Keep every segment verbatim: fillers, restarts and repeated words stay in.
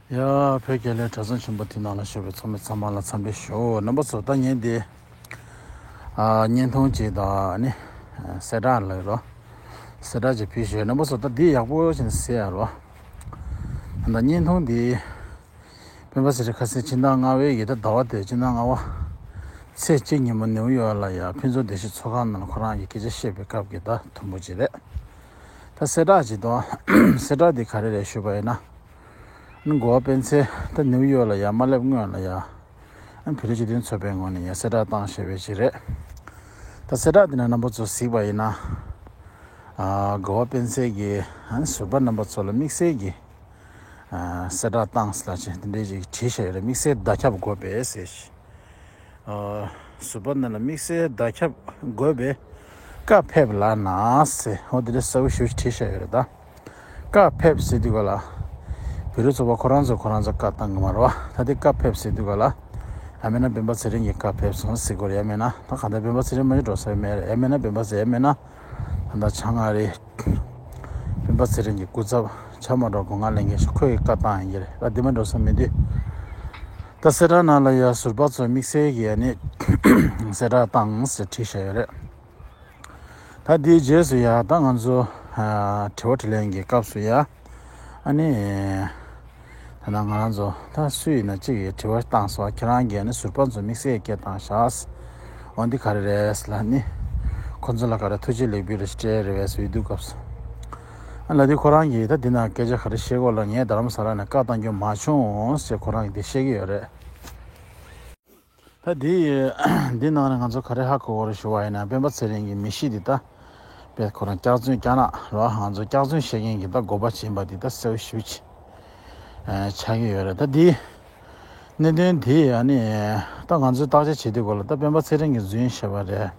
ཡ། བོད་རྒྱལ་ལོའི་གྲྭ་ཚང་ཆེན་པོ་དེའི་ནང་ལ་བཞུགས་པའི་ཚོགས་མི་ཚང་མ་ལ་འཚམས་འདྲི་ཞུ། རྣམ་པ་ཚོ། ད་ངས་འདི་ཨ་བརྙན་ཐུང་ཅིག་དང་ནི་གསལ་བསྒྲགས་ལབ་རོགས། གསལ་བསྒྲགས་ཅིག་ཕུལ་ཞུ། རྣམ་པ་ཚོ། ད་འདི་ཡག་པོ་ཞིག་གཟིགས་ཡ་རོགས། ད་བརྙན་ཐུང་འདི་སྤེན་པ་ཚེ་རིང་ཁ་སང་ཕྱི་ཟླ་ལྔ་པའི་གི་ད་ཟླ་བ་དེ་ཕྱི་ཟླ་ལྔ་པ་ཚེས་གཅིག་ཉིན་མོ་ནིའུ་ཡོག་ལ་ཡ་ཕུན་ཚོགས་བདེ་སྐྱིད་ཚོགས་ཁང་ནང་ལ་ཁོ་རང་གི་སྐད་ཆ་བཤད་པའི་སྐབས་ཀྱི་ད་དུམ་བུ་ཅིག་རེད། ད་གསལ་བསྒྲགས་ཅིག་དང་། གསལ་བསྒྲགས་འདི་ག་རེ་རེད་ཞུས་པ་ཡིན་ན། ཨ་ནི་གོ་བ་སྤེན་ཚེ་ད་ནིའུ་ཡོག་ལ་ཡ་མ་སླེབས་སྔོན་ལ་ཡ། ཨ་ནི་བོད་རིགས་སྤྱི་མཐུན་ཚོགས་པའི་ངོས་ནས་ཡ་གསལ་བསྒྲགས་བཏང་བཞག་པའི་ཅིག་རེད། ད་གསལ་བསྒྲགས་འདི་ནང་རྣམ་པ་ཚོ་གཟིགས་པ་ཡིན་ན། ཨ་གོ་བ་སྤེན་ཚེ་གིས་ཨ་ནི་ཟུར་པ་རྣམ་པ་ཚོ་ལ་དམིགས་བསལ་གྱི་ཨ་གསལ་བསྒྲགས་བཏང་ཟེར་ལབ་བྱས་དེ་འདྲའི་ཅིག་བྲིས་བཞག་ཡོད་རེད། དམིགས་བསལ་བརྡ་ཁྱབ་དགོས་པས་ཟེར། ཨ་ཟུར་པ་རྣམས་ལ་དམིགས་བསལ་བརྡ་ཁྱབ་དགོས་པས་བཀའ་ཕེབས་ལབ་ན་ཟེར། འོ་དེ་འདྲ་གསལ་པོ་ཞེ་པོ་ཅིག་བྲིས་བཞག་ཡོད་རེད་ད། བཀའ་ཕེབས་ཟེར་དུས་ག་ལ། བོད་རིགས་ཚོགས་པ་ཁོ་རང་ཚོ་ཁོ་རང་ཚོ་བཀའ་བཏང་གི་མ་རེད་བ། ད་དེ་བཀའ་ཕེབས་ཟེར་དུས་ག་ལ། ཡང་མིན་ན་སྤེན་པ་ཚེ་རིང་གི་བཀའ་ཕེབས་སོང་ཟེར་དགོས་རེད། ཡང་མིན་ན་ད་གང་ལྟར་སྤེན་པ་ཚེ་རིང་མ་གཏོགས་འགྲོ་ས་མེད་རེད། ཡང་མིན་ན་སྤེན་པ་ཚེ། ཡང་མིན་ན་ད་ལྟ་བྱ་ང་རེད། སྤེན་པ་ཚེ་རིང་གི་སྐུ་ཚབ་བྱ་མ་འགྲོ་སྒོ་ང་ལེན་མཁན་ཞིག་ཁོས་བཀའ་བཏང་ཡིན་གྱི་རེད། ད་འདི་མ་འགྲོ་ས་མེད་དུས། ད་གསལ་བསྒྲགས་ནང་ལ་ཡ་ཟུར་པ་ཚོ་དམིགས་བསལ་གྱི་ཨ་ནི་གསལ་བསྒྲགས་བཏང་ཟེར་བྲིས་བཞག་ཡོད་རེད། ད་དེའི་རྗེས་སུ་ཡ་ད་ང་ཚོ་ཨ་དྲི་བ་དྲིས་ལན་གྱི་སྐབས་སུ་ཡ། ཨ་ནི་ད་ང་རང་ཚོ་ད་སུ་ཡིན་ན་གཅིག་གིས་དྲི་བ་བཏང་སོང་། ཁྱེད་རང་གིས་ཨ་ནི་ཟུར་པ་ཚོ་དམིགས་བསལ་སྐད་བཏང་བཞག་འོ་འདི་ག་རེ་རེད་ལབ་ནི། ཁོ་ཚོ་ལ་ག་རེ་ཐུགས་རྗེ་ལེགས་འབུལ་རེ་སྤྲད་རེད་པས་ཟེར་དུས་སྐབས་སུ། ཨ་ལ་དེ་ཁོ་རང་གིས་ད་འདི་ན་སྐད་ཆ་ག་རེ་བཤད་དགོས་ལ་ངས་རྡ་རམ་ས་ལ་ནས་བཀའ་བཏང་རྒྱུ་མ་བྱུང་ཟེར་ཁོ་རང་གིས་དེ་བཤད་ཀྱི་ཡོད་རེད། ད་འདི་འདི་ནང་ནས་ང་ཚོ་ག་རེ་ཧ་གོ་དགོས་རེད་ཞུ་བ་ཡིན་ན། སྤེན་པ་ཚེ་རིང་གི་མི་གཤིས་འདི་ད་དཔེ་ཁོ་རང་སྐྱག་རྫུན་སྐྱག་ནག་རེད་བ། ང་ཚོ་སྐྱག་རྫུན་བཤད་མཁན་གྱི་ད་དགོས་པ་ཅིག་ཡིན་པ་འདི་ད་གསལ་པོ་ཞེ་པོ་ཅིག་ཨ་ཆགས་ཀྱི་ཡོད་རེད། ད་འདི་གནད་དོན་འདི་ཨ་ནི་ད་ང་ཚོས་བརྟག་དཔྱད་བྱེད་དུས་སྐོར་ལ་ད་སྤེན་པ་ཚེ་རིང་གིས་རྫུན་བཤད་པ་རེད།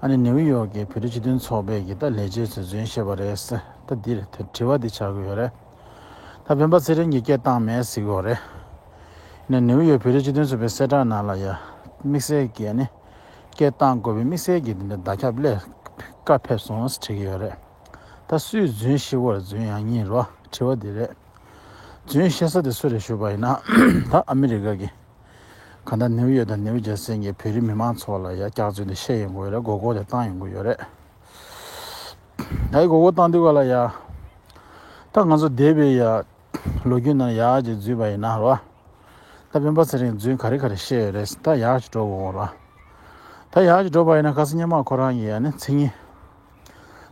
ཨ་ནི་ནིའུ་ཡོག་གི་བོད་རིགས་སྤྱི་མཐུན་ཚོགས་པའི་གི་ད་ལས་བྱེད་ཚོས་རྫུན་བཤད་པ་རེད་ཟེར། ད་འདི་རེད། དེ་དྲི་བ་འདི་ཆགས་ཀྱི་ཡོད་རེད། ད་སྤེན་པ་ཚེ་རིང་གིས་སྐད་བཏང་མེད་ཟེར་གྱི་ཡོད་རེད། ནས་ནིའུ་ཡོག་བོད་རིགས་སྤྱི་མཐུན་ཚོགས་པའི་གསལ་བསྒྲགས་ནང་ལ་ཡ་དམིགས་བསལ་གྱི་ཨ་ནི་སྐད་བཏང་དགོས་པའི་དམིགས་བསལ་གྱི་འདི་འདྲ་བརྡ་ཁྱབ་སླེབས། བཀའ་ཕེབས་སོང་ཟེར་བྲིས་ཀྱི་ཡོད་རེད། ད་སུས་རྫུན་བཤད་པ་རེད། རྫུན་ཡང་ཉིད་རོ། དྲི་བ་འདི་རེད། རྫུན་བཤད་ས་དེ་སུ་རེད་ཞུས་པ་ཡིན་ན། ད་ཨ་མི་རི་ཀ་གི་གང་ལྟར་ནིའུ་ཡོག་དང་ནིའུ་ཇར་སི་གི་བོད་རིགས་མི་མང་ཚོ་ལ་ཡ་སྐྱག་རྫུན་དེ་བཤད་ཡོང་གི་ཡོད་རེད། མགོ་སྐོར་དེ་བཏང་ཡོང་གི་ཡོད་རེད། ད་ཡི་མགོ་སྐོར་བཏང་དུས་ག་ལ་ཡ། ད་ང་ཚོ་འདས་པའི་ཡ་ལོ་རྒྱུས་ནང་ཡག་ཅིག་འཛུལ་བ་ཡིན་ན་རོ། ད་སྤེན་པ་ཚེ་རིང་རྫུན་ག་རེ་ག་རེ་བཤད་ཡོད་རེད། ད་ཡག་ཅིག་འགྲོ་དགོས་རོ། ད་ཡག་ཅིག་འགྲོ་བ་ཡིན་ན་ཁ་སང་སྔོན་མ་ཁོ་རང་གིས་ཡ་ནི་མཚན་ཉིད་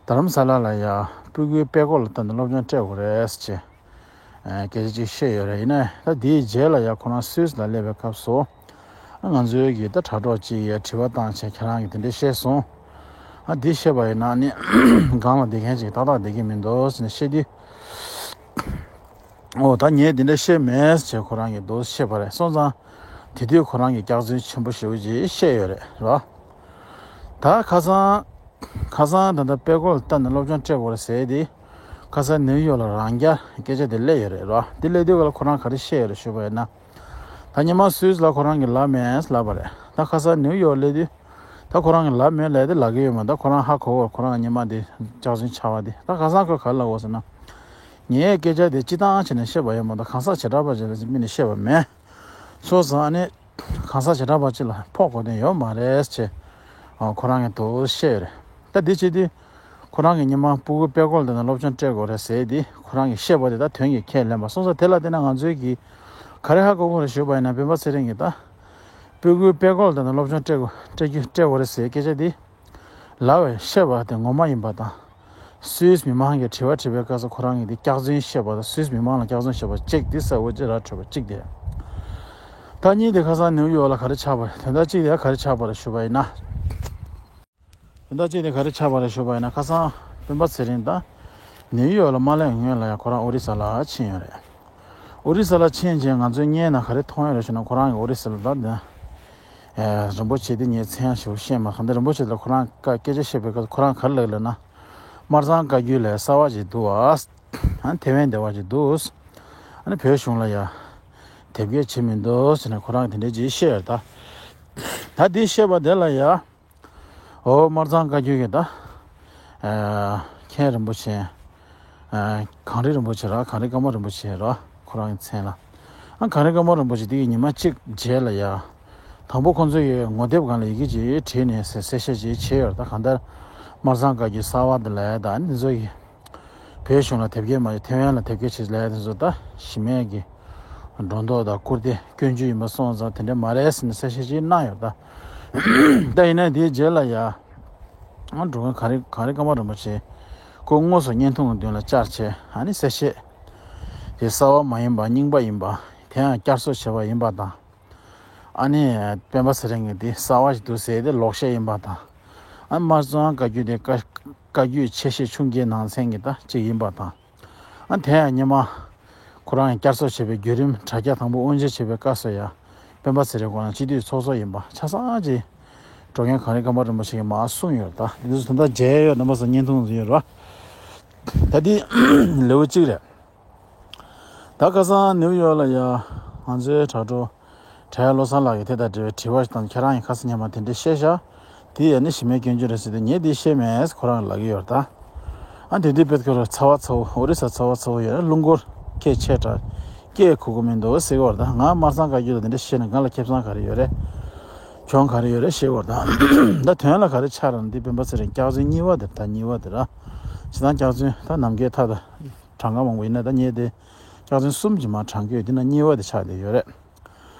རྡ་རམ་ས་ལ་ལ་ཡ་སྤུ་གུའི་དཔལ་སྐོར་ལ་བལྟས་ནས་སློབ་སྦྱོང་སྤྲད་དགོས་རེད་ཟེར་བྱས། ཨ་སྐད་ཆ་ཅིག་བཤད་ཡོད་རེད། ཡིན་ནའི་ད་དེའི་རྗེས་ལ་ཡ་ཁོ་རང་སུད་སི་ལ་སླེབས་པའི་སྐབས་སུ། ཨ་ང་ཚོའི་གི་ད་དྲ་གྲོགས་ཅིག་ཡ་དྲི་བ་བཏང་བྱས་ཁྱེད་རང་གིས་དེ་འདྲས་བཤད་སོང་། ཨ་འདི་བཤད་པ་ཡིན་ན་ནི་སྒང་ལ་བསྡད་མཁན་ཅིག་ཏག་ཏག་བསྡད་ཀྱི་མི་འདུག་ཟེར་ནས་བཤད་དུས། ཨོ་ད་ངས་འདི་འདྲས་བཤད་མེད་ཟེར་ཁོ་རང་གིས་འདུག་བཤད་པ་རེད། སོང་ཙང་དེ་དུས་ཁོ་རང་གིས་སྐྱག་རྫུན་ཆེན་པོ་ཞེ་པོ་ཅིག་བཤད་ཡོད་རེད་རོ། ད་ཁ་སང་ཁ་སང་ད་ལྟ་དཔལ་སྐོར་ལ་བལྟས་ནས་སློབ་སྦྱོང་སྤྲད་དགོས་རེད་ཟེར་དེ། ཁ་སང་ནིའུ་ཡོག་ལ་རང་རྐྱ་སྐད་ཆ་དེ་སླེབས་ཡོད་རེད་རོ། དེ་སླེབས་དུས་ག་ལ་ཁོ་རང་ག་རེ་བཤད་ཡོད་རེད་ཞུས་པ་ཡིན་ན། ད་སྔོན་མ་སུད་སི་ལ་ཁོ་རང་གིས་ལབ་མེད་ལབ་པ་རེད། ད་ཁ་སང་ནིའུ་ཡོག་སླེབས་དུས། ད་ཁོ་རང་གིས་ལབ་མེད་ལབ་དེ་ལབ་ཀྱི་ཡོད་མ་རེད། ད་ཁོ་རང་ཧ་གོ་གི་རེད། ཁོ་རང་སྔོན་མ་དེ་སྐྱག་རྫུན་ཆགས་པ་དེ། ད་ཁ་སང་ཁོས་ག་རེ་ལབ་ཡོད་ཟེར་ན། ངའི་སྐད་ཆ་དེ་སྤྱིར་བཏང་བྱས་ནས་བཤད་པ་ཡིན་མ་གཏོགས་གང་ཟག་བྱེ་བྲག་པ་ཅིག་ལ་དམིགས་ནས་བཤད་པ་མེད། སོང་ཙང་ཨ་ནི་གང་ཟག་བྱེ་བྲག་པ་ཅིག་ལ་ཕོག་དགོས་དོན་ཡོད་མ་རེད་ཅེས་ཁོ་རང་གིས་འདུག་བཤད་ཡོད་རེད། ད་འདི་བྱེད་དུས་ཁོ་རང་གིས་སྔོན་མ་སྤུ་གུ་དཔལ་སྐོར་ལ་བསྡད་ནས་སློབ་སྦྱོང་སྤྲད་དགོས་རེད་ཟེར་དེ་ཁོ་རང་གིས་བཤད་པ་དེ་ད་དོན་གྱིས་ཁས་ལེན་པ། སོང་ཙང་དེ་ལ་བལྟས་ན་ང་ཚོའི་གི་ག་རེ་ཧ་གོ་དགོས་རེད་ཞུས་པ་ཡིན་ན། སྤེན་པ་ཚེ་རིང་གིས་ད་སྤུ་གུ་དཔལ་སྐོར་ལ་བསྡད་ནས་སློབ་སྦྱོང་སྤྲད་དགོས་སྤྲད་རྒྱུ་སྤྲད་དགོས་རེད་ཟེར་སྐད་ཆ་དེ། ལབ་པའི་བཤད་པ་དེ་ངོ་མ་ཡིན་པ་དང་། སུད་སི་མི་མང་གིས་དྲི་བ་དྲིས་པའི་སྐབས་སུ་ཁོ་རང་གིས་འདི་སྐྱག་རྫུན་བཤད་པ་དང་། སུད་སི་མི་མང་ལ་སྐྱག་རྫུན་བཤད་པ་གཅིག་འདི་གསལ་པོ་ཅིག་ར་འཕྲོད་པ་གཅིག་དེ། ད་གཉིས་དེ་ཁ་སང་ནིའུ་ཡོག་ལ་ག་རེ་ཆགས་པ་རེད། དོན་དག་གཅིག་དེ་ག་རེ་ཆགས་པ་རེད་ཞུས་པ་ཡིན་ན། དོན་དག་གཅིག་དེ་ག་རེ་ཆགས་པ་རེད་ཞུས་པ་ཡིན་ན། ཁ་སང་སྤེན་པ་ཚེ་རིང་ད་ནིའུ་ཡོག་ལ་མ་སླེབས་སྔོན་ལ་ཡང་ཁོ་རང་ཨོ་རི་ས་ལ་ཕྱིན་ཡོད་རེད། ཨོ་རི་ས་ལ་ཕྱིན་རྗེས་ང་ཚོའི་བརྙན་ནང་ག་རེ་མཐོང་ཡོད་རེད་ཞུ་ན། ཁོ་རང་གིས་ཨོ་རི་ས་ལ་ད་ནི་ཨེ་རིན་པོ་ཆེ་དེ་ངས་མཚན་ཡང་ཞིབ་པོ་ཤེས་མ། གང་ལྟར་རིན་པོ་ཆེ་ལ་ཁོ་རང་ཀ་སྐད་ཆ་བཤད་པའི་སྐབས་ཁོ་རང་ག་རེ་ལབ་ལབ་ན། སྨར་ཚང་བཀའ་བརྒྱུད་ལ་གསར་པ་ཅིག་འདུག་ཨ། ཨ་ནི་ཐེ་ཝན་སྡེ་བ་ཅིག་འདུག་ཨ་ནི་བོད་གཞུང་ལ་ཡ་དེབ་སྐྱེལ་བྱེད་མི་འདུག་ཟེར་ནས་ཁོ་རང་གིས་དེ་འདྲའི་ཅིག་བཤད་ཡོད་རེད་ད། ད་དེ་བཤད་པ་དེ་ལ་ཡ། ཨོ་སྨར་ཚང་བཀའ་བརྒྱུད་ཀྱི་ད། ཨ་མཁན་རིན་པོ་ཆེ། ཨ་གངས་རི་རིན་པོ་ཆེ་ར། གངས་རི་ཀརྨ་རིན་པོ་ཆེ་ར། ཁོ་རང་གི་མཚན་ལ། ཨ། གངས་རི་ཀརྨ་རིན་པོ་ཆེ་དེ་གི་ཉི་མ་གཅིག་རྗེས་ལ་ཡ། དང་པོ་ཁོང་ཚོ་ཡི་ངོ་དེབ་སྒང་ལ་ཡི་གེ་ཅིག་བྲིས་ནས་གསལ་བཤད་ཅིག་བྱས་ཡོད་རེད། ད་གང་ལྟར་སྨར་ཚང་བཀའ་བརྒྱུད་གསར་པ་འདི་ལ་ཡ། ད་ཨ་ནི་ཚོ་ཡི་བོད་གཞུང་ལ་དེབ་སྐྱེལ་མ་བྱས་ཐེ་ཝན་ལ་དེབ་སྐྱེལ་བྱས་ལ་ཡ། དེ་ཚོ་ད་གཞི་མེད་ཀྱི་སྒྲོ་འདོགས་དང་སྐུར་འདེབས་སྐྱོན་བརྗོད་ཡིན་པ་སོང་ཙང་དེ་འདྲ་མ་རེད་ཟེར་ནས་གསལ་བཤད་ཅིག་གནང་ཡོད། ད་ད་ཡིན་ན་དེའི་རྗེས་ལ་ཡ། ཨ། འགྲོ་མཁན་གངས་རི་གངས་རི་ཀརྨ་རིན་པོ་ཆེ་ཁོ་དངོས་སུ་བརྙན་ཐུང་གི་མདུན་ལ་བཅར་བྱས། ཨ་ནི་གསལ་བཤད་དེ་གསར་པ་མ་ཡིན་པ་རྙིང་པ་ཡིན་པ། དེ་ཡང་བསྐྱར་གསོ་བྱས་པ་ཡིན་པ་དང་། ཨ་ནི་སྤེན་པ་ཚེ་རིང་གིས་དེ་གསར་པ་ཞིག་འདུག་ཟེར་ཏེ་ལོག་བཤད་ཡིན་པ་དང་། ཨ། སྨར་ཚང་བཀའ་བརྒྱུད་དེ་བཀའ་བཀའ་བརྒྱུད་ཆེ་ཤོས་ཆུང་བརྒྱད་ནང་ཚན་གྱི་ད་གཅིག་ཡིན་པ་དང་། ཨ། དེ་ཡང་སྔོན་མ་ཁོ་རང་ཡང་བསྐྱར་གསོ་བྱས་པའི་བརྒྱུད་རིམ་དྲ་རྒྱ་དང་པོ་དབུ་འབྱེད་བྱས་པའི་སྐབས་སུ་ཡང་སྤེན་པ་ཚེ་རིང་ཁོ་རང་སྤྱི་འཐུས་ཚོགས་གཙོ་ཡིན་པ་ཆ་ཚང་ཅིག་འགྲོ་མཁན་གངས་རི་ཀརྨ་རིན་པོ་ཆེ་གིས་མར་གསུངས་ཡོད་རེད། ད་འདི་ཚོ་ད་ལྟ་མཇལ་ཡོད། རྣམ་པ་ཚོ་བརྙན་ཐུང་ཡོད་རེད་བ། ད་འདི་ལེའུ་གཅིག་རེད། ད་ཁ་སང་ནིའུ་ཡོག་ལ་ཡ་ང་ཚོའི་དྲ་གྲོགས་བྲག་གཡབ་བློ་བཟང་ལགས་ཀྱིས་དེ་དང་འབྲེལ་བའི་དྲི་བ་ཞིག་བཏང་། ཁྱེད་རང་ཡིས་ཁ་སང་སྔོན་མ་དེ་འདྲ་བཤད་ཤག་དེ་ཡང་ནི་གཞི་མེད་སྐྱོན་བརྗོད་རེད་ཟེར་ཏེ། ངས་དེ་བཤད་མེད་ཟེར་ཁོ་རང་ལབ་ཀྱི་ཡོད་རེད། ད་ཨ། དེ་དུས་དཔེ་ཁོ་རང་ཚ་བ་ཚ་བོ། ཨོ་རི་ས་ཚ་བ་ཚ་བོ་ཡོད་རེད། རླུང་འཁོར་སྐད་ཆེ་དྲགས་སྐད་གོ་གི་མི་འདུག་ཟེར་གྱི་ཡོད་རེད། ད་ང་སྨར་ཚང་བཀའ་བརྒྱུད་ལ་དེ་འདྲ་བཤད་ན་ང་ལ་ཁེ་བཟང་ག་རེ་ཡོད་རེད། གྱོང་ག་རེ་ཡོད་རེད་བཤད་ཀྱི་ཡོད་རེད། ད་ད་དོན་ལ་ག་རེ་ཆགས་རེད་ན། འདི་སྤེན་པ་ཚེ་རིང་སྐྱག་རྫུན་གཉིས་པ་དེ་རེད། ད་གཉིས་པ་དེ་རེད། སྤྱིར་བཏང་སྐྱག་རྫུན་ད་ནམ་མཁའི་མཐའ་དང་གྲངས་ཀ་མང་པོ་ཡིན་ན། ད་ངས་དེ་སྐྱག་རྫུན་གསུམ་ཅིག་མར་དྲངས་ཀྱི་ཡོད། དེ་ནས་གཉིས་པ་དེ་ཆགས་བསྡད་ཡོད་རེད།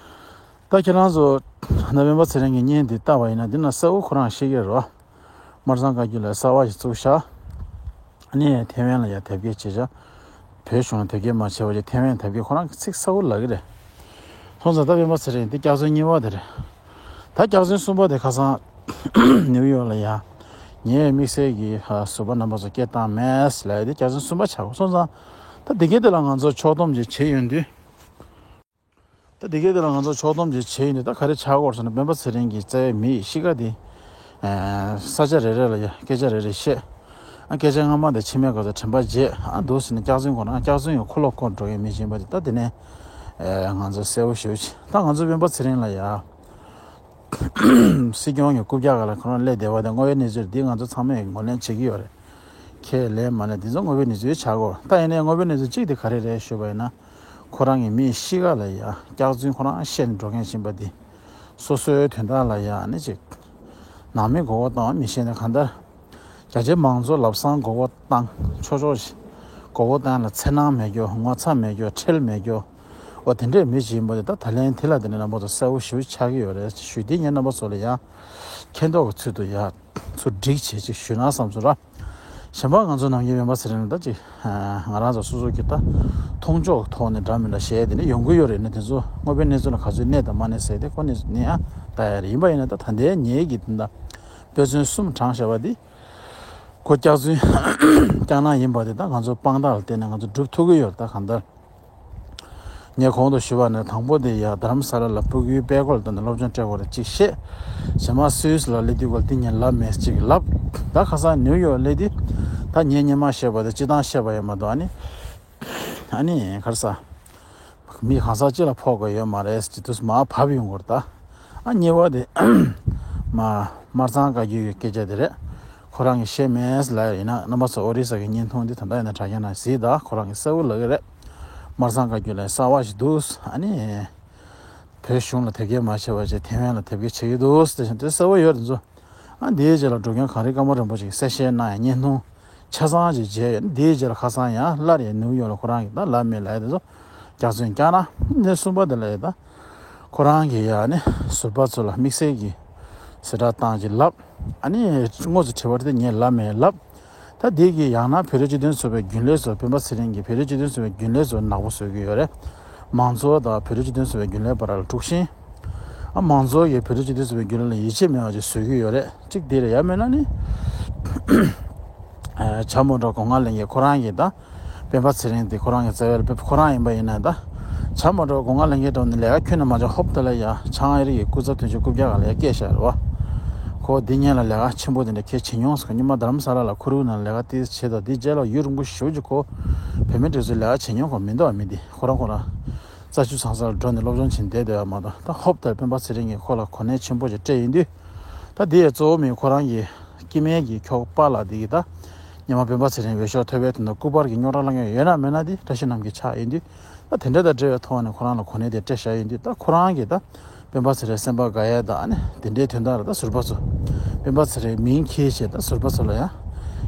ད་ཁྱེད་རང་ཚོ་ན་སྤེན་པ་ཚེ་རིང་གི་བརྙན་འདི་ལྟ་བ་ཡིན་ན། འདི་ན་གསལ་པོ་ཁོ་རང་ཤེས་ཀྱི་རེད་བ། སྨར་ཚང་བཀའ་བརྒྱུད་ལ་གསར་པ་ཞིག་བཙུགས་ཤག་ཨ་ནི་ཐེ་ཝན་ལ་ཡ་དེབ་སྐྱེལ་བྱས་ཤག་བོད་གཞུང་ལ་དེབ་སྐྱེལ་མ་བྱས་པ་བྱས་ཐེ་ཝན་དེབ་སྐྱེལ། ཁོ་རང་གིས་ཚིག་གསལ་པོ་ལབ་ཀྱི་རེད། སོང་ཙང་ད་སྤེན་པ་ཚེ་རིང་འདི་སྐྱག་རྫུན་གཉིས་པ་དེ་རེད། ད་སྐྱག་རྫུན་གསུམ་པ་དེ་ཁ་སང་ནིའུ་ཡོག་ལ་ཡ་ངས་དམིགས་བསལ་གྱིས་ཟུར་པ་རྣམ་པ་ཚོ་སྐད་བཏང་མེད་ལབ་ཡ་དེ་སྐྱག་རྫུན་གསུམ་པ་ཆགས་སོང་ཙང་། ད་འདི་གའི་དེ་ལ་ང་ཚོ་ཕྱོགས་བསྡོམས་ཅིག་བྱེད་ཡོང་དུས། ད་འདི་གའི་དེ་ལ་ང་ཚོ་ཕྱོགས་བསྡོམས་ཅིག་བྱས་ཡིན་དུས། ད་ག་རེ་ཆགས་ཀྱི་ཡོད་ཟེར་ན། སྤེན་པ་ཚེ་རིང་གིས་བཙལ་བའི་མི་ཡི་གཤིས་ཀ་དེ། ཨ། ས་ཆ་རེ་རེ་ལ་ཡ་སྐད་ཆ་རེ་རེ་བཤད། ཨ། སྐད་ཆ་སྔ་མ་དེ་ཕྱི་མའི་སྐབས་སུ་དྲན་པ་བརྗེད། ཨ། འདུག་ཟེར་ནས་སྐྱག་རྫུན་གོ་ན་སྐྱག་རྫུན་གྱི་ཁོ་ལོ་ཁོ་འགྲོ་མཁན་མི་ཅིག་ཡིན་པ་དེ་ད་དེ་ནས། ཨ། ང་ཚོ་གསལ་པོ་ཞེ་པོ་ཅིག་ད་ང་ཚོ་སྤེན་པ་ཚེ་རིང་ལ་ཡ་སྲིད་སྐྱོང་གི་རྐུབ་བཀྱག་སྒང་ལ་ཁོ་རང་སླེབས་བསྡད་པ་དེ་དངོས་ཡོད་གནས་ཚུལ་འདི་ང་ཚོ་ཚང་མས་ངོས་ལེན་བྱེད་ཀྱི་ཡོད་རེད། ཁས་ལེན་མ་ལེན་འདི་ཚོ་དངོས་ཡོད་གནས་ཚུལ་ཆགས་ཀྱི་ཡོད། ད་ཡིན་ནའི་དངོས་ཡོད་གནས་ཚུལ་གཅིག་དེ་ག་རེ་རེད་ཞུས་པ་ཡིན་ན། ཁོ་རང་གི་མིའི་གཤིས་ཀ་ལ་ཡ་སྐྱག་རྫུན་ཁོ་རང་བཤད་ནས་འགྲོ་མཁན་ཡིན་པ་འདི། སོ་སོའི་དོན་དག་ལ་ཡ་ནི་ཅིག་ནང་མི་མགོ་སྐོར་བཏང་བ་མི་ཤེས་ནས། གང་ལྟར་རྒྱ་ཆེ་མང་ཚོགས་ལམ་སང་མགོ་སྐོར་བཏང་། ཆོག་ཆོག་ཞིག་མགོ་སྐོར་བཏང་ལ་འཚེར་སྣང་མེད་རྒྱུ། ངོ་ཚ་མེད་རྒྱུ། ཁྲེལ་མེད་རྒྱུ། འོ་དེ་འདྲས་མི་ཅིག་ཡིན་པ་དེ་ད་ད་ལན་དེ་ལ་དེ་ནས་རྣམ་པ་ཚོ་གསལ་པོ་ཞེ་པོ་ཆགས་ཀྱི་ཡོད་རེད་ཞུས་ཏེ། ངས་རྣམ་པ་ཚོ་ལ་ཡང་མཁྱེན་རྟོགས་ཀྱི་ཚུལ་དུ་ཡ་ཚུར་སྒྲིག་བྱེད་ཅིག་ཞུས་ན་བསམ་སོང་ར། གཞན་པ་ང་ཚོ་ནམ་རྒྱུན་སྤེན་པ་ཚེ་རིང་ལ་ད་ཅིག་ང་རང་ཚོ་སོ་སོ་གི་ད་མཐོང་ཕྱོགས་ཐོག་ནས་འདྲ་མི་འདྲ་བཤད་དེ་ནས་ཡོང་གི་ཡོད་རེད། ནི་དེ་ཚོ་དངོས་པོའི་གནས་ཚུལ་ལ་ག་ཚོད་གནས་དང་མ་གནས་ཟེར་དེ་ཁོ་ནས་ནས་ཡང་ལྟ་ཡ་རེད། ཡིན་པ་ཡིན་ན་ད་ད་ལྟའི་ངེད་ཀྱི་དེ་འདྲ་དཔེ་མཚོན་གསུམ་དྲངས་བཞག་པ་འདི། ཁོ་སྐྱག་རྫུན་སྐྱག་ནག་ཡིན་པ་དེ་ད་ང་ཚོ་དཔང་རྟགས་ལ་བརྟེན་ནས་ང་ཚོ་སྒྲུབ་ཐུབ་ཀྱི་ཡོད་རེད། ད་གང་ལྟར་ངས་གོང་དུ་ཞུས་པ་ནས་དང་པོ་དེ་ཡ་རྡ་རམ་ས་ལ་ལ་ཕྲུ་གུའི་དཔལ་འཁོར་ལ་བསྡད་ནས་སློབ་སྦྱོང་སྤྲད་དགོས་རེད་ཅིག་བཤད། རྗེས་མ་སུད་སི་ལ་སླེབས་དུས་སྐོར་དེ་ངས་ལབ་མེད་ཅིག་ལབ། ད་ཁ་སང་ནིའུ་ཡོག་སླེབས་དུས་ད་ངས་སྔོན་མ་བཤད་པ་དེ་སྤྱིར་བཏང་བཤད་པ་ཡིན་མ་གཏོགས། ཨ་ནི་ཨ་ནི་ག་རེ་ཟ། མི་གང་ཟག་གཅིག་ལ་ཕོག་དགོས་ཡོད་མ་རེད་ཟེར་དུས་མར་བབས་ཡོང་གི་རེད་ད། ཨ་གཉིས་པ་དེ་མ་སྨར་ཚང་བཀའ་བརྒྱུད་ཀྱི་སྐད་ཆ་དེ་རེད། ཁོ་རང་གིས་བཤད་མེད་ལབ་ཡ་ཡིན་ན། རྣམ་པ་ཚོ་ཨོ་རི་ས་གི་བརྙན་ཐུང་འདི་ད་ལྟ་ཡིན་ན་དྲ་རྒྱ་ནང་གཟིགས་དང་། ཁོ་རང་གིས་གསལ་པོ་ལབ་ཀྱི་རེད། སྨར་ཚང་བཀའ་བརྒྱུད་ལ་གསར་པ་ཞིག་འདུག་ཨ་ནི་བོད་གཞུང་ལ་དེབ་སྐྱེལ་མ་བྱས་པ་བྱས་ཐེ་ཝན་ལ་དེབ་སྐྱེལ་བྱེད་ཀྱི་འདུག་དེ་བཞིན་དེ་གསལ་པོ་ཡོད་རེད་ཚོ། ཨ་འདིའི་རྗེས་ལ་འགྲོ་མཁན་གངས་རི་ཀརྨ་རིན་པོ་ཆེ་གིས་གསལ་བཤད་གནང་ཡ་བརྙན་ཐུང་ཆ་ཚང་ཅིག་མཇལ་ཡོད། འདིའི་རྗེས་ལ་ཁ་སང་ཡང་སླར་ཡང་ནིའུ་ཡོག་ལ་ཁོ་རང་གིས་ད་ལབ་མེད་ལབ་ཡ་དེ་ཚོ་སྐྱག་རྫུན་སྐྱག་ནག་འདི་གསུམ་པ་དེ་ལ་ཡ་ད་ཁོ་རང་གིས་ཡ་ནི་ཟུར་པ་ཚོ་ལ་དམིགས་བསལ་གྱི་གཟེངས་རྟགས་བཏང་ཅིག་ལབ། ཨ་ནི་དངོས་སུ་དྲི་བ་དེ་ངས་ལབ་མེད་ལབ། ད་འདི་གི་ཡང་ན་བོད་རིགས་སྤྱི་མཐུན་ཚོགས་པའི་རྒྱུན་ལས་ཚོ། སྤེན་པ་ཚེ་རིང་གིས་བོད་རིགས་སྤྱི་མཐུན་ཚོགས་པའི་རྒྱུན་ལས་ཚོ་ནག་པོ་བཟོ་གི་ཡོད་རེད། མང་གཙོ་དང་བོད་རིགས་སྤྱི་མཐུན་ཚོགས་པའི་རྒྱུན་ལས་བར་ལ་དཀྲུག་ཤིང་། ཨ་མང་གཙོ་གིས་བོད་རིགས་སྤྱི་མཐུན་ཚོགས་པའི་རྒྱུན་ལས་ལ་ཡིད་ཆེས་མེད་པ་ཅིག་བཟོ་གི་ཡོད་རེད། གཅིག་དེ་རེད། ཡང་མིན་ན་ནི་ཨ་བྱམས་པ་སྒྲོལ་དཀར་སྒོ་ང་ལེན་མཁན་ཁོ་རང་གིས་ད་སྤེན་པ་ཚེ་རིང་དེ་ཁོ་རང་གི་རྩ་བའི་ལ་ཁོ་རང་ཡིན་པ་ཡིན་ན། ད་བྱམས་པ་སྒྲོལ་དཀར་སྒོ་ང་ལེན་མཁན་འགྲོ་ནས་ལས་ཀ་ཁྱོན་ནས་མ་བྱུང་། ཧོབ་ཏེ་ལ་ཡ་བྱང་ཨ་རི་ཡི་སྐུ་ཚབ་དོན་གཅོད་རྐུབ་བཀྱག་སྒང་ལ་ཡ་བསྐྱལ་བཞག་རེད་བ། ཁོ་འདི་སྔོན་ལ་ལས་ཀ་ཆེན་པོ་དེ་འདྲ་གལ་ཆེ་མྱོང་ཟེར། སྔོན་མ་རྡ་རམ་ས་ལ་ལ་ཁུ་རུ་ནང་ལས་ཀ་ཏོག་ཙམ་བྱས་དང་། དེའི་རྗེས་ལ་ཡུན་རིང་པོ་ཞེ་པོ་ཅིག་ཁོ་བུད་མེད་དེ་ཚོའི་ལས་ཀ་བྱེད་མྱོང་ཁོ་མི་འདུག་བ། མི་དེ་ཁོ་རང་ཁོ་རང་རྩྭ་ཆུ་ཚང་ས་ལ་འགྲོ་ནས་སློབ་སྦྱོང་བྱེད་བསྡད་བསྡད་པ་མ་གཏོགས། ད་ཧོབ་ཏེ་སྤེན་པ་ཚེ་རིང་གིས་ཁོ་ལ་གོ་གནས་ཆེན་པོ་ཅིག་སྤྲད་ཡིན་དུས། ད་དེ་ཡི་གཙོ་བོ་མི་ཁོ་རང་གི་སྐྱེ་དམན་གྱི་ཁྱོ་ག་པཱ་ལགས་དེ་གིས་ད་ སྔོན་མ་སྤེན་པ་ཚེ་རིང་འོས་ཤོག་ཐོབ་པའི་དུས་ན་སྐུ་པར་གྱི་རྙོག་དྲ་ལངས་ཡོད་ན་མེད་ན་དེ་བཀྲ་ཤིས་རྣམ་རྒྱལ་ཆགས་ཡིན་དུས། ད་དེ་འདྲ་དང་འབྲེལ་བའི་ཐོག་ནས་ཁོ་རང་ལ་གོ་གནས་དེ་སྤྲད་བཞག་ཡིན་དུས། ད་ཁོ་རང་གིས་ད་སྤེན་པ་ཚེ་རིང་སེམས་པ་དགའ་ཡས་དང་ཨ་ནི་དེ་འདྲའི་དོན་དག་ལ་ད་ཟུར་པ་ཚོ། སྤེན་པ་ཚེ་རིང་མིང་འཁྱེར་བྱས་ད་ཟུར་པ་ཚོ་ལ་ཡང་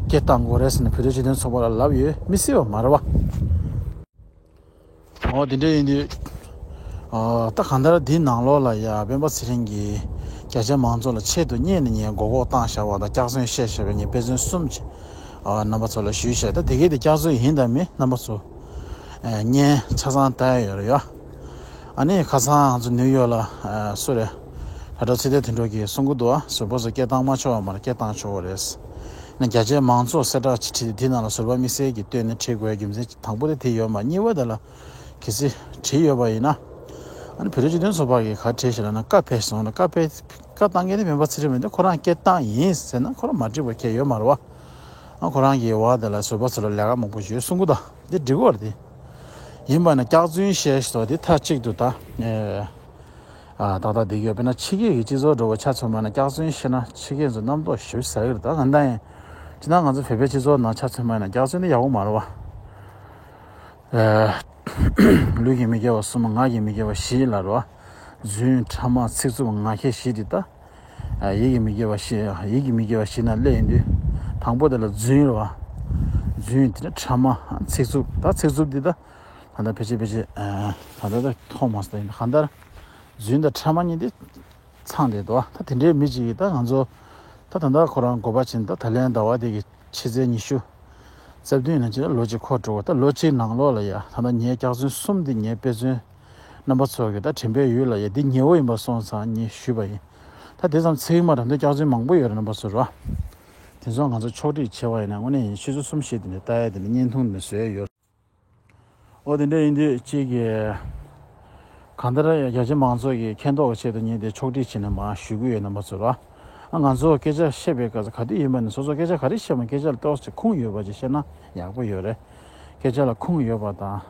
སྐད་བཏང་དགོས་རེད་ཟེར་ནས་བོད་རིགས་སྤྱི་མཐུན་ཚོགས་པ་ལ་ལབ་ཡོད་མི་སྲིད་པ་མ་རེད་བ། འོ་དེ་འདྲ་ཡིན་དུས། ཨ་ད་གང་ལྟར་འདི་ནང་ལོགས་ལ་ཡ་སྤེན་པ་ཚེ་རིང་གིས་རྒྱ་ཆེ་མང་ཚོགས་ལ་ཆེད་དུ་གཉེར་ནས་ངས་མགོ་སྐོར་བཏང་བཞག་པ་དང་སྐྱག་རྫུན་བཤད་བཞག་པའི་ངས་དཔེ་མཚོན་གསུམ་ཅིག་ཨ་རྣམ་པ་ཚོ་ལ་ཞུས་བཞག་ད་དེ་གས་དེ་སྐྱག་རྫུན་ཡིན་དང་མིན་རྣམ་པ་ཚོ་ཨ་བརྙན་ཆ་ཚང་ལྟ་ཡ་ཡོད་རེད་ཡ། ཨ་ནི་ཁ་སང་ང་ཚོ་ནིའུ་ཡོག་ལ་ཨ་སུ་རེད། དྲ་གྲོགས་ཚེ་བརྟན་དོན་གྲུབ་ཀྱིས་གསུང་གི་འདུག་ཨ་ཟུར་པ་ཚོ་སྐད་བཏང་མ་ཆོག་པ་མ་རེད། སྐད་བཏང་ཆོག་པ་རེད། ན་རྒྱ་ཆེ་མང་ཚོགས་གསལ་བསྒྲགས་ཅིག་བྲིས་ཏེ་དེ་ནང་ལ་ཟུར་པ་དམིགས་བསལ་གྱིས་བཏོན་ནས་བྲིས་དགོས་རྒྱུ་མཚན་དང་པོ་དེ་དེ་ཡོད་མ་གཉིས་པ་དེ་ལ། གལ་སྲིད་བྲིས་ཡོད་པ་ཡིན་ན། ཨ་ནི་བོད་རིགས་སྤྱི་མཐུན་ཚོགས་པ་གིས་ག་བྲིས་ཤག་ལབ་ན་བཀའ་ཕེབས་སོང་ལ་བཀའ་ཕེབས་བཀའ་བཏང་མཁན་དེ་སྤེན་པ་ཚེ་རིང་མིན་ཏེ་ཁོ་རང་སྐད་བཏང་ཡིན་ཟེར་ན་ཁོ་རང་མ་བྲིས་པ་ཁྱད་ཡོད་མ་རེད་བ། ཨ་ཁོ་རང་གིས་བ་དེ་ལ་ཟུར་པ་ཚོ་ལ་ལས་ཀ་མང་པོ་ཞུས་གསུང་གི་འདུག་འདི་འགྲིག་གི་རེད་དེ། ཡིན་པ་ན་སྐྱག་རྫུན་བཤད་ཤོག་དེ་མཐའ་གཅིག་ཏུ་ད། ཨ་ཏག་ཏག་འདི་ཡོད་དཔེར་ན་ཕྱི་རྒྱལ་གྱི་སྤྱི་ཚོགས་འགྲོ་བ་ཆ་མཚོན་པ་ན་སྐྱག་རྫུན་བཤད་ན་ཕྱི་རྒྱལ་ཚོ་རྣམ་རྟོག་ཞེ་པོ་ཟ་གི་རེད། ད་ང་ད་ཡིན་ཅི་ན་ང་ཚོ་བོད་པའི་སྤྱི་ཚོགས་ནང་ཆ་མཚོན་པ་ཡིན་ན་སྐྱག་རྫུན་དེ་ཡག་པོ་མ་རེད་བ། ལུས་ཀྱི་མི་དགེ་བ་གསུམ་ངག་གི་མི་དགེ་བ་བཞི་ལ་རོ། རྫུན་ཕྲ་མ་ཚིག་རྩུབ་ངག་འཁྱལ་བཞི་དེ་ད། ཡིད་ཀྱི་མི་དགེ་བ་བཞི་ཡིད་ཀྱི་མི་དགེ་བ་བཞི་ན་སླེབས་ཡིན་དུས། དང་པོ་དེ་ལ་རྫུན་རེད་བ། རྫུན་དེ་ནི་ཕྲ་མ་ཚིག་རྩུབ་ད་ཚིག་རྩུབ་འདི་ད། ད་ལྟ་ཕལ་ཆེར་ཕལ་ཆེར། ད་ལྟ་ད་མཐོང་མ་སོང་ད་ཡིན་གང་ལྟར། རྫུན་དང་ཕྲ་མ་གཉིས་འདི། ཚང་བསྡད་འདུག་ད་དེ་འདྲའི་མི་གཅིག་གིས་ད་ང་ཚོ། ད་ད་ལྟ་ཁོ་རང་གོ་བ་ཕྱིན་ད་ད་ལན་ཟླ་བ་འདི་གི་ཕྱི་ཚེས་ཉི་ཤུ། རྩ་བདུན་ནང་ཅི་ལོ་གཅིག་འཁོར་འགྲོ་བ་ད་ལོ་གཅིག་ནང་ལོགས་ལ་ཡ་ད་ལྟ་ངའི་སྐྱག་རྫུན་གསུམ་འདི་ངའི་དཔེ་མཚོན། རྣམ་པ་ཚོ་གི་ད་དྲན་པའི་ཡུལ་ལ་ཡ་འདི་ཉེ་བོ་ཡིན་པ་སོང་ཙང་ངས་ཞུས་པ་ཡིན། ད་དེ་ཙམ་ཚིག་མ་རང་དོན་སྐྱག་རྫུན་མང་པོ་ཡོད་རེད་རྣམ་པ་ཚོ་ར། དེ་ཚོ་ང་ཚོ་ཕྱོགས་སྒྲིག་བྱས་པ་ཡིན་ན་དངོས་གནས་ཡིན་ཆུ་ཚོད་གསུམ་བཞི་དེ་འདྲ་ལྟ་ཡ་དེ་འདྲ་བརྙན་ཐུང་འདི་འདྲ་བཟོས་ཡོད། ཨོ་དེ་འདྲ་ཡིན་དུས་གཅིག་གིས། གང་ལྟར་རྒྱ་ཆེ་མང་ཚོགས་ཀྱི་མཁྱེན་རྟོགས་ཆེད་དུ་ངས་དེ་ཕྱོགས་སྒྲིག་བྱས་ནས་མར་ཞུ་གི་ཡོད་རྣམ་པ་ཚོ་ལ། ཨ་ང་ཚོ་སྐད་ཆ་བཤད་པའི་སྐབས་སུ་ག་དུས་ཡིན་པ་ནས་སོ་སོ་སྐད་ཆ་ག་རེ་བཤད་མ་སྐད་ཆ་ལ་ཏོག་ཙམ་ཁུངས་ཡོད་པ་ཅིག་བཤད་ན་ཡག་པོ་ཡོད་རེད། སྐད་ཆ་ལ་ཁུངས་ཡོད་པ་དང་།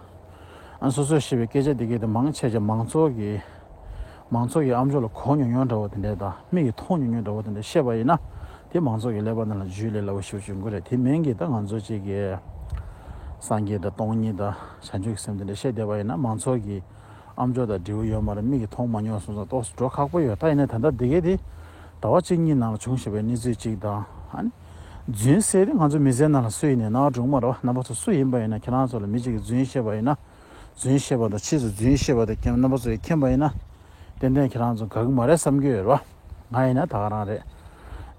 ཨ་སོ་སོས་བཤད་པའི་སྐད་ཆ་དེ་གས་དེ་མང་ཆེ་ཆེ་མང་ཚོགས་ཀྱི། མང་ཚོགས་ཀྱི་ཨམ་ཅོག་ལ་གོ་མྱོང་མྱོང་འདྲ་བོ་དེ་འདྲས་དང་མིག་གིས་མཐོང་མྱོང་མྱོང་འདྲ་བོ་དེ་འདྲས་བཤད་པ་ཡིན་ན། དེ་མང་ཚོགས་ཀྱི་ཀླད་པ་ནང་ལ་འཇུས་ལས་སླ་བོ་ཞེ་པོ་ཅིག་ཡོང་གི་རེད། དེ་མིན་གྱི་ད་ང་ཚོ་གཅིག་གིས་སངས་རྒྱས་དང་སྟོང་ཉིད་དང་བྱང་ཆུབ་ཀྱི་སེམས་དེ་འདྲ་བཤད་བསྡད་པ་ཡིན་ན་མང་ཚོགས་ཀྱི་ཨམ་ཅོག་དང་འབྲས་བུ་ཡོད་མ་རེད། མིག་གིས་མཐོང་མ་མྱོང་སོང་ཙང་ཏོག་ཙམ་འགྲོ་ཁག་པོ་ཡོད། ད་ཡིན་ན་ད་ལྟ་འདི་གས་དེ་ཟླ་བ་གཅིག་གཉིས་ནང་ལ་བྱུང་བཞག་པའི་གནས་ཚུལ་གཅིག་དང་ཨ་ནི། རྫུན་ཟེར་དེ་ང་ཚོ་མི་ཚེའི་ནང་ལ་སུ་ཡིན་ནའི་སྣང་བ་འགྲོ་གི་མ་རེད་བ། རྣམ་པ་ཚོ་སུ་ཡིན་པ་ཡིན་ན་ཁྱེད་རང་ཚོ་ལ་མི་གཅིག་གིས་རྫུན་བཤད་པ་ཡིན་ན། རྫུན་བཤད་པ་དང་ཕྱིས་སུ་རྫུན་བཤད་པ་དང་རྣམ་པ་ཚོ་ཡིས་མཁྱེན་པ་ཡིན་ན། ཏན་ཏན་ཁྱེད་རང་ཚོ་དགའ་གི་མ་རེད་བསམ་གྱི་ཡོད་རེད་བ། ང་ཡིན་ན་ད་ག་རང་རེད།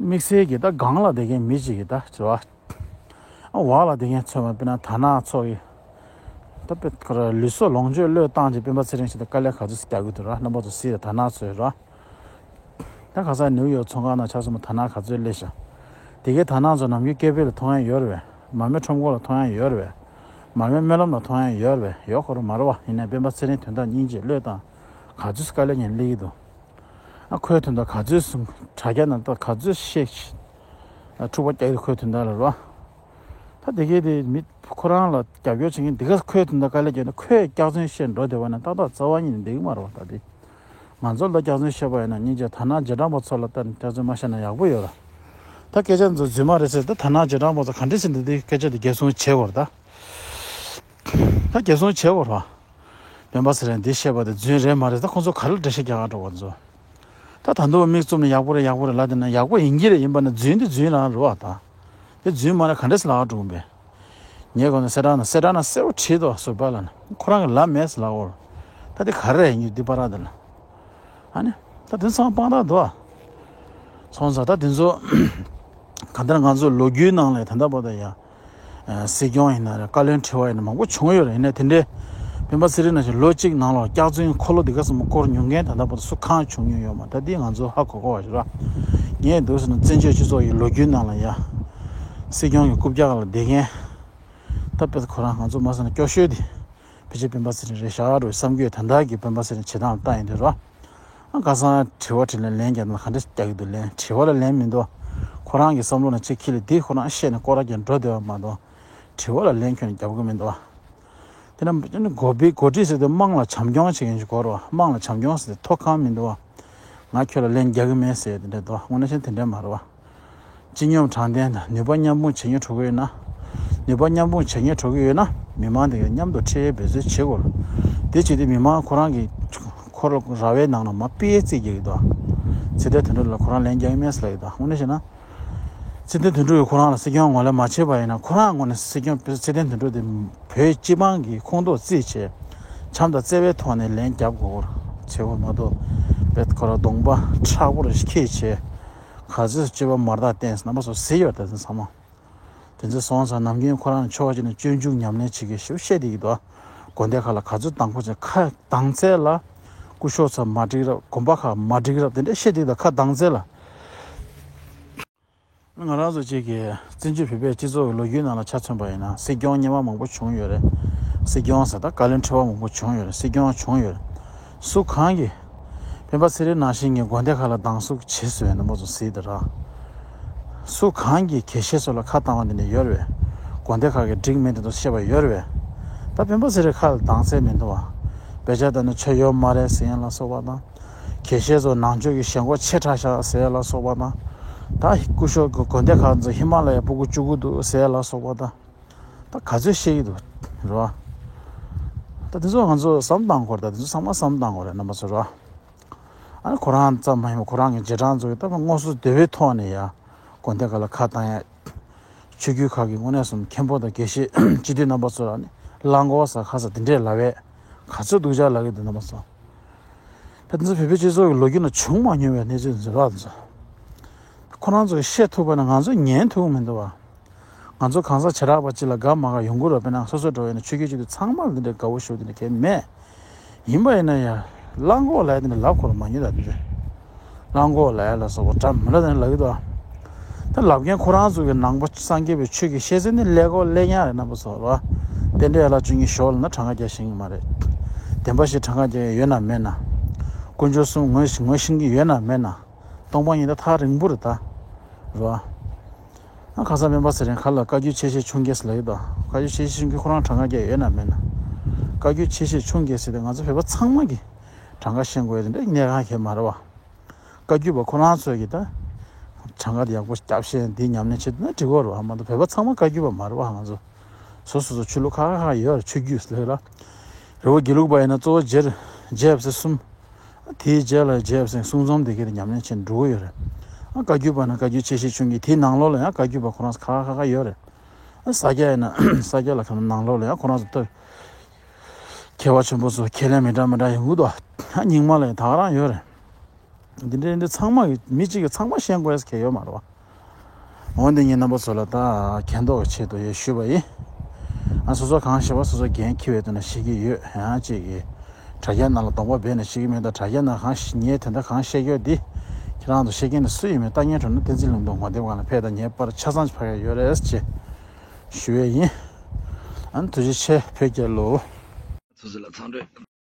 དམིགས་བསལ་གྱི་ད་སྒང་ལ་བསྡད་མཁན་མི་གཅིག་གིས་ད་ཅི་བ། འོག་ལ་བསྡད་མཁན་ཚོས་མ་དཔེར་ན་དར་ནག་ཚོ་གི། ད་དཔེ་ཁོ་ར་ལུས་སྲོག་ལོངས་སྤྱོད་བློས་བཏང་བྱས་སྤེན་པ་ཚེ་རིང་ཞིག་ད་དཀའ་ལས་ག་ཚོད་རྒྱག་གི་འདུག་ར། རྣམ་པ་ཚོ་སྲིད་ད་དར་ནག་ཚོས་ར། ད་ཁ་སང་ནིའུ་ཡོག་ཚོང་ཁང་ནང་ཆ་མཚོན་ན་དར་ནག་ག་ཚོད་སླེབས་ཤག་དེ་གའི་དར་ནག་ཚོ་ནམ་རྒྱུན་སྐད་འབོད་ལ་མཐོང་ཡ་ཡོད་རེད་པས། མར་མེ་ཁྲོམ་སྐོར་ལ་མཐོང་ཡ་ཡོད་རེད་པས། མར་མེ་སྨོན་ལམ་ལ་མཐོང་ཡ་ཡོད་རེད་པས། ཡོད་ཁོ་རང་མ་རེད་པ། ཡིན་ནའི་སྤེན་པ་ཚེ་རིང་དོན་དག་སྙིང་རྗེ་བློས་བཏང་། ག་ཚོད་དཀའ་ལས་ངན་སླེབས་ཀྱི་འདུག་ཨ་ཁོའི་དོན་དག་ག་ཚོད་གསུང་དྲ་རྒྱ་ནང་ད་ག་ཚོད་བཤད། ཨ་འཁྲུག་པ་རྒྱག་གི་འདུག་ཁོའི་དོན་དག་ལ་རོ། ད་དེ་གའི་དེ་མི་ཁོ་རང་ལ་རྒྱབ་སྐྱོར་བྱེད་མཁན་འདི་ག་ཁོའི་དོན་དག་དཀའ་ལས་བརྒྱབ་ན་ཁོས་སྐྱག་རྫུན་བཤད་འགྲོ་བསྡད་པ་ན་ཏག་ཏག་རྩ་བ་ཉིད་ནས་འགྲིག་གི་མ་རེད་པ། ད་དེ། ང་ཚོ་ལ་སྐྱག་རྫུན་བཤད་པ་ཡིན་ན་སྙིང་རྗེ་དར་ནག་རྗེས་འབྲང་པ་ཚོ་ལ་ལྟ་ནས་སྐྱག་རྫུན་མ་བཤད་ན་ཡག་པོ་ཡོད་ར། ད་སྐད་ཆ་འདི་ཚོ་རྫུན་མ་རེད་ཟེར་ད་དར་ནག་རྗེས་འབྲང་པ་ཚོ་ག་འདྲ་ཟེར་འདི་འདི་སྐད་ཆ་འདི་རྒྱལ་སྲུང་བྱེད་དགོས་ར་ད། ད་རྒྱལ་སྲུང་བྱེད་དགོས་ར། སྤེན་པ་ཚེ་རིང་འདི་བཤད་པ་དེ་རྫུན་རེད་མ་རེད་ད་ཁོང་ཚོ་ག་རེ་འགྲེལ་བཤད་རྒྱག་ག་འགྲོ་བ་ཚོ། ད་ད་དུང་མིག་བཙུམ་ནས་ཡག་པོ་རེད་ཡག་པོ་རེད་ལབ་བསྡད་ན་ཡག་པོ་ཡིན་གྱི་རེད། ཡིན་པ་ན་རྫུན་འདི་རྫུན་རང་རེད་བ་ད། དེ་རྫུན་མ་རེད་ག་འདྲ་ཟེར་ལབ་ག་འགྲོ་གི་ཡིན་པས། ངས་གོ་ན་གསལ་བསྒྲགས་ན་གསལ་བསྒྲགས་ན་གསལ་པོ་བྲིས་འདུག་ཟུར་པ་ལ་ན་ཁོ་རང་གི་ལབ་མེད་ཟེར་ལབ་འོར། ད་དེ་ག་རེ་རེད་ཡིན་འདི་པ་ར་དེ་ལ། ཨ་ནི། ད་དེ་ཚང་དཔང་རྟགས་འདུག་ཨ། སོང་ཙང་ད་དེ་ཚོ། གང་ལྟར་ང་ཚོ་ལོ་རྒྱུས་ནང་ལ་ད་ལྟ་བར་དུ་ཡ། སྲིད་སྐྱོང་ཡིན་ན་རེད་བཀའ་བློན་ཁྲི་པ་ཡིན་ན་མང་པོ་བྱུང་ཡོད་རེད། ཡིན་ནའི་དེ་འདྲའི། སྤེན་པ་ཚེ་རིང་ནང་བཞིན་ལོ་གཅིག་ནང་ལ་སྐྱག་རྫུན་འཁོར་ལོ་འདི་ག་ཙམ་བསྐོར་མྱོང་མཁན་ད་ལྟ་བར་དུ་སུ་གང་བྱུང་མྱོང་ཡོད་མ་རེད། ད་འདི་ང་ཚོ་ཧ་གོ་གོ་བ་ཞིག་རེད། ངས་འདུག་ཟེར་ན་བཙན་བྱོལ་སྤྱི་ཚོགས་ཀྱི་ལོ་རྒྱུས་ནང་ལ་ཡ། སྲིད་སྐྱོང་གི་རྐུབ་བཀྱག་ལ་བསྡད་མཁན། ད་དཔེ་ཁོ་རང་ང་ཚོ་མ་ཟེར་ན་སྐྱོ་ཤོས་དེ། ཕལ་ཆེར་སྤེན་པ་ཚེ་རིང་རེད་ཤག་རུ་བསམ་གྱི་ཡོད། ད་ལྟ་གི་སྤེན་པ་ཚེ་རིང་བྱེད་སྟངས་ལ་ལྟ་ཡིན་དུས་རོ། ཨ་ཁ་སང་དྲི་བ་དྲིས་ལན་ལན་རྒྱག་ན་ག་འདྲ་རྒྱག་གི་འདུག་ལན་དྲི་བ་ལ་ལན་མི་འདུག་ཁོ་རང་གི་བསམ་བློ་ནང་ཅིག་ཁྱི་ལ་འདི་ཁོ་རང་བཤད་ནས་སྐོར་ར་རྒྱག་འགྲོ་བསྡད་པ་མ་གཏོགས། དྲི་བ་ལ་ལན་ཁྱོན་ནས་རྒྱབ་གི་མི་འདུག་དེ་ནས་འགོ་པའི་འགོ་ཁྲིད་ཟེར་དུས་དམངས་ལ་བྱམས་སྐྱོང་བྱེད་མཁན་ཞིག་དགོས་རེད་བ། དམངས་ལ་བྱམས་སྐྱོང་ཟེར་དུས་ཐོག་ཁང་མི་འདུག་བ། ང་ཁྱོད་ལ་ལན་རྒྱག་གི་མེད་ཟེར་དེ་འདྲ་འདུག་དངོས་གནས་བྱས་ན་དེ་འདྲ་མ་རེད་བ། སྤྱི་སྙོམས་དྲང་བདེན་དང་ནུས་པ་མཉམ་སྤུངས་བྱེད་སྙིང་བྲོ་གི་ཡོད་ན། ནུས་པ་མཉམ་སྤུངས་བྱེད་སྙིང་བྲོ་གི་ཡོད་ན། མི་མང་དེ་ག་མཉམ་དུ་ཁྲིད་འབད་རྩོལ་བྱེད་དགོས། དེ་བྱེད་དུས་མི་མང་ཁོ་རང་གི་ཁོ་རང་ར་བའི་ནང་ལ་མ་དཔེ་རྩིས་རྒྱག་གི་འདུག་ཚེ་བརྟན་དོན་གྲུབ་ལ་ཁོ་རང་ལན་རྒྱག་གི་མེད་ཟེར་ལབ་ཀྱི་འདུག་དངོས་གནས་བཤད་ན། ཚེ་བརྟན་དོན་གྲུབ་ཀྱིས་ཁོ་རང་ལ་སྲིད་སྐྱོང་ངོས་ལེན་མ་བྱས་པ་ཡིན་ན། ཁོ་རང་ངོས་ནས་སྲིད་སྐྱོང་ཚེ་བརྟན་དོན་གྲུབ་དེ་བོད་སྤྱི་དམངས་ཀྱི་ཁོངས་གཏོགས་རྩིས་བྱས། བྱམས་དང་བརྩེ་བའི་ཐོག་ནས་ལན་རྒྱབ་དགོས་ཀྱི་ཡོད་པ་མ་གཏོགས། དཔེ་ཁོ་རང་གདོང་པ་མཁྲེགས་པོ་རེ་ཞིག་འཁྱེར་བྱས། ག་ཚོད་སྤྱོད་པ་མ་རྟག་བསྟན་རྣམ་པ་ཚོ་གཟིགས་ཡོད་རེད་དེ་ཚོ་ཚང་མ། དེ་ཚོ་སོང་ཙང་ནམ་རྒྱུན་ཁོ་རང་ཕྱོགས་གཅིག་ནས་སྤྱོད་འཇུག་ཉམས་ལེན་བྱེད་ཀྱི་ཞེ་པོ་བཤད་བསྡད་ཀྱི་འདུག་དགོན་སྡེ་ཁག་ལ་ག་ཚོད་དང་པོ་བྱས། ཁ་གདངས་ཚད་ལ་སྐུ་ཞབས་ཚོ་མ་འགྲིག་རབས། དགོན་པ་ཁག་མ་འགྲིག་རབས་དེ་འདྲ་བཤད་བསྡད་ཀྱི་འདུག་ཁ་གདངས་ཚད་ལ། ང་རང་ཚོ་གཅིག་གི་བཙན་བྱོལ་བོད་པའི་སྤྱི་ཚོགས་ཀྱི་ལོ་རྒྱུས་ནང་ལ་ཆ་མཚོན་པ་ཡིན་ན། སྲིད་སྐྱོང་སྔོན་མ་མང་པོ་བྱུང་ཡོད་རེད། སྲིད་སྐྱོང་ཟེར་ད་བཀའ་བློན་ཁྲི་པ་མང་པོ་བྱུང་ཡོད་རེད། སྲིད་སྐྱོང་བྱུང་ཡོད་རེད། སུ་གང་གིས། སྤེན་པ་ཚེ་རིང་ནང་བཞིན་གྱི་དགོན་སྡེ་ཁག་ལ་སྡང་ཟུག་བྱེད་སྲོལ་ཡོད་ན་མ་ཚོ་གཟིགས་དང་། སུ་གང་གིས་དགེ་བཤེས་ཚོ་ལ་ཁ་བཏང་བ་འདི་འདྲ་ཡོད་རེད་པས། དགོན་སྡེ་ཁག་གི་འགྲིག་མིན་དེ་ཚོ་བཤད་པ་ཡོད་རེད་པས། ད་སྤེན་པ་ཚེ་རིང་ཁ་ལ་སྡང་ཚད་མི་འདུག་བ། དཔེ་ཆ་ལྟ་ན་ཆོས་ཡོད་མ་རེད་ཟེར་ཡ་ལ་སོགས་པ་དང་། དགེ་བཤེས་ཚོ་ནང་ཆོས་ཀྱི་ཞེན་ཁོག་ཆེ་དྲགས་ཤག་ཟེར་ཡ་ལ་སོགས་པ་དང་། ད་སྐུ་ཞབས་ཀྱི་དགོན་སྡེ་ཁག་ཚོ་ཧི་མ་ལ་ཡ་སྤུ་གུ་བཅུག་གི་འདུག་ཟེར་ཡ་ལ་སོགས་པ་དང་། ད་ག་ཚོད་བཤད་ཀྱི་འདུག་རེད་བ། ད་དེ་ཚོ་ང་ཚོ་བསམ་བཏང་དགོས་རེད། ད་དེ་ཚོ་ཚང་མ་བསམ་བཏང་དགོས་རེད་རྣམ་པ་ཚོ་རེད་བ། ཨ་ནི་ཁོ་རང་ཙམ་མ་ཡིན་པར་ཁོ་རང་གི་རྗེས་འབྲང་ཚོ་གིས་ད་དངོས་སུ་དེ་བའི་ཐོག་ནས་ཡ། དགོན་སྡེ་ཁག་ལ་ཁ་བཏང་ཡ། ཆོས་བརྒྱུད་ཁག་གི་དངོས་གནས་སུ་མཁན་པོ་དང་དགེ་བཤེས་སྤྱི་འཐུས་རྣམ་པ་ཚོ་ལ་ནི་གླང་གོག་ཟ་ཁ་ཟ་དེ་འདྲས་ལབ་པས། ག་ཚོད་སྡུག་ཅག་ལབ་ཀྱི་འདུག་རྣམ་པ་ཚོ། ད་དེ་ཚོ་བོད་པའི་སྤྱི་ཚོགས་ཀྱི་ལོ་རྒྱུས་ནང་བྱུང་མ་མྱོང་བའི་གནས་ཚུལ་འཛིན་རོགས་དེ་ཚོ། ཁོ་རང་ཚོས་བཤད་ཐུབ་པ་ན་ང་ཚོས་ཉན་ཐུབ་ཀྱི་མི་འདུག་བ། ང་ཚོ་གང་ཟག་བྱེ་བྲག་པ་གཅིག་ལ་དགའ་མ་དགའ་ཡོང་གི་རེད། དཔེར་ན་སོ་སོ་འདྲ་བོ་ཡིན་ན་ཆོས་བརྒྱུད་སྤྱི་འཐུས་ཚང་མ་ལ་འདི་འདྲའི་དགའ་བོ་ཞུ་འདི་འདྲ་གང་ཡང་མེད། ཡིན་པ་ཡིན་ན་ཡང་གླང་གོག་ལབ་ཡ་དེ་འདྲ་ལབ་ཁོ་ལ་མ་ཉན་ད་དེ་འདྲ། གླང་གོག་ལབ་ཡ་ལ་སོགས་པ་འདྲ་མི་འདྲ་དེ་འདྲ་ལབ་ཀྱི་འདུག་ད་ལབ་མཁན་ཁོ་རང་ཚོ་གི་ནང་པ་སངས་རྒྱས་པའི་ཆོས་ཀྱི་བཤད་ཚུལ་ནི་ཀླད་ཀོར་ཀླད་རྙིང་རེད་རྣམ་པ་ཚོ་རེད་བ། རྟེན་འབྲེལ་ཡན་ལག་བཅུ་གཉིས་ཞོག་ལབ་ན་གྲངས་ཀ་རྒྱག་ཤེས་ཀྱི་མ་རེད། བདེན་པ་བཞི་གྲངས་ཀ་རྒྱག་ཡ་ཡོད་ན་མེད་ན། དཀོན་མཆོག་གསུམ་ངོས་ངོས་ཤེས་ཀྱི་ཡོད་ན་མེད་ན། སྟོང་པ་ཉིད་དེ་ཐག་རིང་པོ་རེད་ད། རེད་བ། ཨ་ཁ་སང་སྤེན་པ་ཚེ་རིང་ཁ་ལ་བཀའ་བརྒྱུད་ཆེ་ཆེ་ཆུང་རྒྱས་ལབ་ཡོད་དོ། བཀའ་བརྒྱུད་ཆེ་ཆེ་ཆུང་རྒྱས་ཁོ་རང་གྲངས་ཀ་རྒྱག་ཡོད་ན་མེད་ན། བཀའ་བརྒྱུད་ཆེ་ཆེ་ཆུང་རྒྱས་ཟེར་ཏེ་ང་ཚོ་བོད་པ་ཚང་མ་གིས་གྲངས་ཀ་ཤེས་དགོས་ཡ་དེ་འདྲ་གནད་འགག་གང་ཡང་མ་རེད་བ། བཀའ་བརྒྱུད་པ་ཁོ་རང་ཚོས་ཀྱིས་ད་གྲངས་ཀ་དེ་ཡག་པོ་རྒྱབ་ཤེས་འདི་ཉམས་ལེན་བྱེད་ཐུབ་ན་འགྲིག་གི་རེད་བ། མ་གཏོགས་བོད་པ་ཚང་མ་བཀའ་བརྒྱུད་པ་མ་རེད་བ། ང་ཚོ་སོ་སོ་སོ་ཆོས་ལུགས་ཁག་ཁག་ཁག་ཡོད་རེད། ཆོས་བརྒྱུད་ཟེར་ལ། རི་བོ་དགེ་ལུགས་པ་ཡིན་ན་གཙོ་བོ་རྗེ་རྗེ་ཡབ་སྲས་གསུམ། དེའི་རྗེས་ལ་རྗེ་ཡབ་སྲས་གསུམ་འཛོམས་དེ་གའི་ཉམས་ལེན་བྱེད་འགྲོ་གི་ཡོད་རེད། ཨ་བཀའ་བརྒྱུད་པ་ན་བཀའ་བརྒྱུད་ཆེ་བཞི་ཆུང་བཞི། དེའི་ནང་ལོགས་ལ་ཡང་བཀའ་བརྒྱུད་པ་ཁོ་རང་ཁག་ཁག་ཁག་ཁག་ཡོད་རེད། ཨ་ས་སྐྱ་ཡིན་ན་ས་སྐྱ་ལ་ཁ་ནང་ལོགས་ལ་ཡང་ཁོ་རང་ཚོ་ལྟ་བུ་མཁས་པ་ཆེན་པོ་ཚོ་ཁས་ལེན་མི་འདྲ་མི་འདྲ་ཡོང་གི་འདུག་ཨ་རྙིང་མ་ལ་ཡང་ད་ག་རང་ཡོད་རེད། འདི་འདྲའི་འདི་ཚང་མ་གི་མི་གཅིག་གིས་ཚང་མ་ཤེས་དགོས་ཡ་གང་ཡང་ཡོད་མ་རེད་བ། འོན་ཏེ་ངས་རྣམ་པ་ཚོ་ལ་ད་མཁྱེན་རྟོགས་ཀྱི་ཆེད་དུ་ཡང་ཞུས་པ་ཡིན། ང་སོ་སོ་གང་ཤེས་པ་སོ་སོ་འགན་འཁྱེར་བའི་དོན་ལ་བཤད་ཀྱི་ཡོད། ཡང་གཅིག་གིས་དྲ་རྒྱ་ནང་ལ་གདོང་པ་སྦས་ནས་བཤད་ཀྱི་མེད། ད་དྲ་རྒྱ་ནང་གང་ངས་དོན་དག་གང་བཤད་ཀྱི་ཡོད་འདི་ཁྱེད་རང་ཚོ་ཤེས་མཁན་ནི་སུ་ཡིན་མིན་ལྟ་ཉན་འགྲོ་ན་བསྟན་འཛིན་ལུང་སྟོང་ངོ་དེབ་སྒང་ལ་ཕེབས་དང་། ངེས་པར་ཆ་ཚང་ཕ་ག་ཡོད་རེད་ཅེས་ཞུ་ཡས་ཡིན། ཨ་ནི་ཐུགས་རྗེ་ཆེ། བོད་རྒྱལ་ལོ། ཚོ་ཚོ་ལ་འཚམས་འདྲི།